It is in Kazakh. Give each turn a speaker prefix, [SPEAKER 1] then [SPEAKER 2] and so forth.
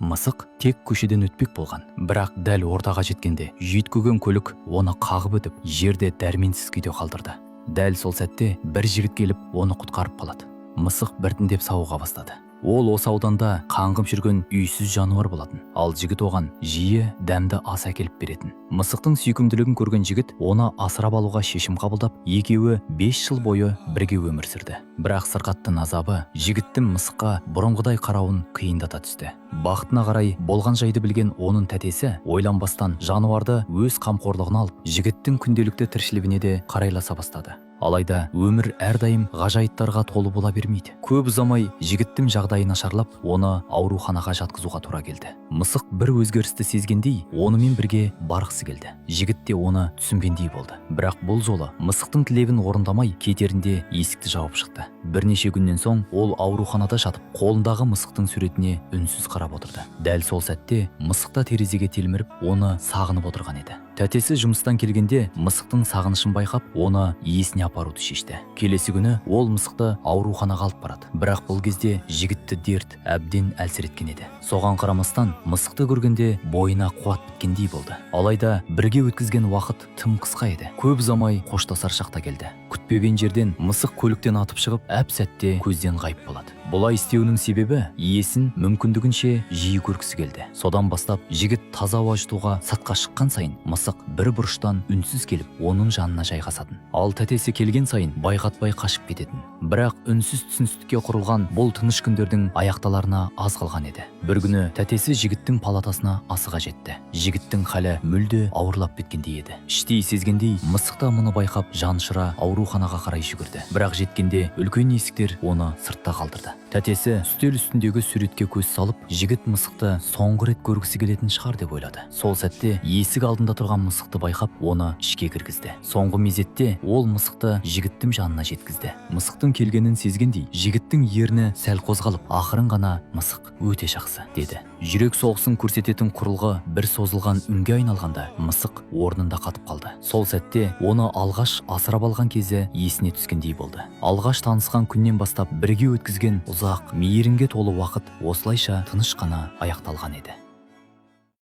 [SPEAKER 1] Мысық тек көшеден өтпек болған, бірақ дәл ортаға жеткенде жүйткіген көлік оны қағып өтіп, жерде дәрменсіз күйде қалдырды. Дәл сол сәтте бір жігіт келіп, оны құтқарып қалады. Мысық біртіндеп сауыға бастады. Ол осы ауданда қаңғып жүрген үйсіз жануар болатын, ал жігіт оған жиі дәмді ас әкеліп беретін. Мысықтың сүйкімділігін көрген жігіт оны асырап алуға шешім қабылдап, екеуі 5 жыл бойы бірге өмір сүрді. Бірақ сырқаттың азабы жігіттің мысыққа бұрынғыдай қарауын қиындата түсті. Бақытына қарай, болған жайды білген оның тәтесі ойланбастан жануарды өз қамқорлығына алып, жігіттің күнделікті тіршілігіне де қарайласа бастады. Алайда өмір әрдайым ғажайыптарға толы бола бермейді. Көп ұзамай жігіттің жағдайы нашарлап, оны ауруханаға жатқызуға тура келді. Мысық бір өзгерісті сезгендей, онымен бірге барғысы келді. Жігіт те оны түсінгендей болды, бірақ бұл жолы мысықтың тілегін орындамай, кетерінде есікті жауып шықты. Бірнеше күннен соң ол ауруханада жатып, қолындағы мысықтың суретіне үнсіз қарап отырды. Дәл сол сәтте мысық та терезеге телміріп, оны сағынып отырған еді. Тәтесі жұмыстан келгенде мысықтың сағынышын байқап, оны иесіне апаруды шешті. Келесі күні ол мысықты ауруханаға алып барады, бірақ бұл кезде жігітті дерт әбден әлсіреткен еді. Соған қарамастан мысықты көргенде бойына қуат біткендей болды. Алайда бірге өткізген уақыт тым қысқа еді. Көп ұзамай қоштасар шақ та келді. Күтпеген жерден мысық көліктен атып шығып, әп сәтте көзден ғайып болады. Бұлай істеуінің себебі иесін мүмкіндігінше жиі көргісі келді. Содан бастап жігіт таза ауа жұтуға сыртқа шыққан сайын, мысық бір бұрыштан үнсіз келіп, оның жанына жайғасатын. Ал тәтесі келген сайын байқатпай қашып кететін. Бірақ үнсіз түсіністікке құрылған бұл тыныш күндердің аяқталарына аз қалған еді. Бір күні тәтесі жігіттің палатасына асыға жетті. Жігіттің халі мүлде ауырлап кеткендей еді. Іштей сезгендей, мысық та мұны байқап, жанұшыра ауруханаға қарай жүгірді. Бірақ жеткенде үлкен есіктер оны сыртта қалдырды. Тәтесі үстел үстіндегі суретке көз салып, жігіт мысықты соңғы рет көргісі келетін шығар деп ойлады. Сол сәтте есік алдында тұрған мысықты байқап, оны ішке кіргізді. Соңғы мезетте ол мысықты жігіттің жанына жеткізді. Мысықтың келгенін сезгендей, жігіттің ерні сәл қозғалып, ақырын ғана: «Мысық өте жақсы», – деді. Жүрек соғысын көрсететін құрылғы бір созылған үнге айналғанда, мысық орнында қатып қалды. Сол сәтте оны алғаш асырап алған кезі есіне түскендей болды. Алғаш танысқан күннен бастап бірге өткізген ұзақ, мейірімге толы уақыт осылайша тыныш қана аяқталған еді.